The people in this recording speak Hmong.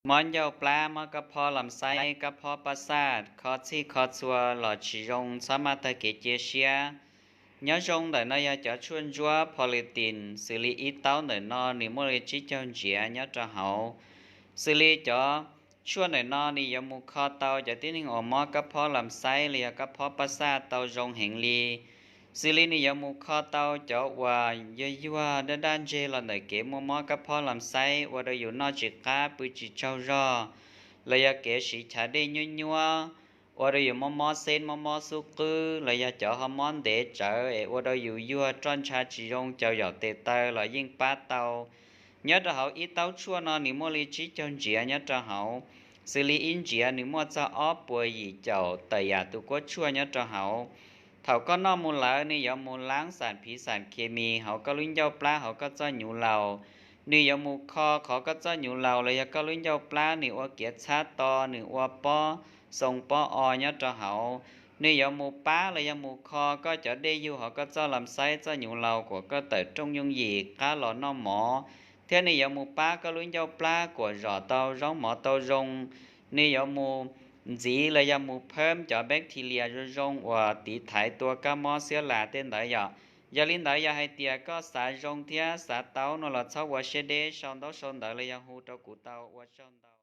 Mob ncauj plab, mob kab phob lam xaib, kab phob pab xaj, kho txhij kho txhua los tsis zoo, txhob maj taug kev cia siab. Nyob zoo ntawm no yog cov tshuaj ntsuab pho li tis, xws li ib taub ntawm no nws muaj li tsib caug ntsiav nyob rau hauv. Xws li cov tshuaj ntawm no nws yuav mus kho tau cov tib neeg uas mob kab phob lam xaib los yog kab phob pab xaj tau zoo heev li. Xws li nws yuav mus kho tau cov uas yuag yuag daj daj ntseg los ntawm kev muaj mob kab phob lam xaib ua rau yus noj tsis qab pw tsis tsaug zog, los yog kev siv chav dej nyuab nyuab ua rau yus mob mob xeb mob mob xub qwb, los yog cov ho mob ntev tsawv es ua rau yus yuag roj ntsha tsis zoo caum yaum tes taw los yeej pab tau. Nyob rau hauv ib taub tshuaj no nws muaj li tsib caug ntsiav nyob rau hauv, xws li ib ntsiav nws muaj txog ob puas yim caum tawm yam tus kuab tshuaj nyob rau hauv. Thaum koj noj mus lawm nws yuav mus laab xam phiv xam khes mis hauv koj lub ncauj plab hauv koj txoj nyuv laus. Nws yuav mus kho qhov koj txoj nyuv laus los yog koj lub ncauj plab nws ua kiav txhab to, nws ua pob xoo pob o nyob rau hauv. Nws yuav mus pab los yog mus kho koj cov dej yug hauv koj txoj lam xaib txoj nyuv laus kuas koj tawm rooj yooj yim qab los noj mov, thiab nws yuav mus pab koj lub ncauj plab kuas zom tau zaub mov tau zoo. Nws yuav mus ntxiv los yog mus phab cov bacteria zoo zoo uas tiv thaiv tua kab mob xiab las tej ntawd yom. Yog li ntawd yog hais tias koj xav zoo thiab xav tau no los txhob ua siab deb sau ntaub sau ntawv los yog hu rau kuv tau, ua tsaug ntau.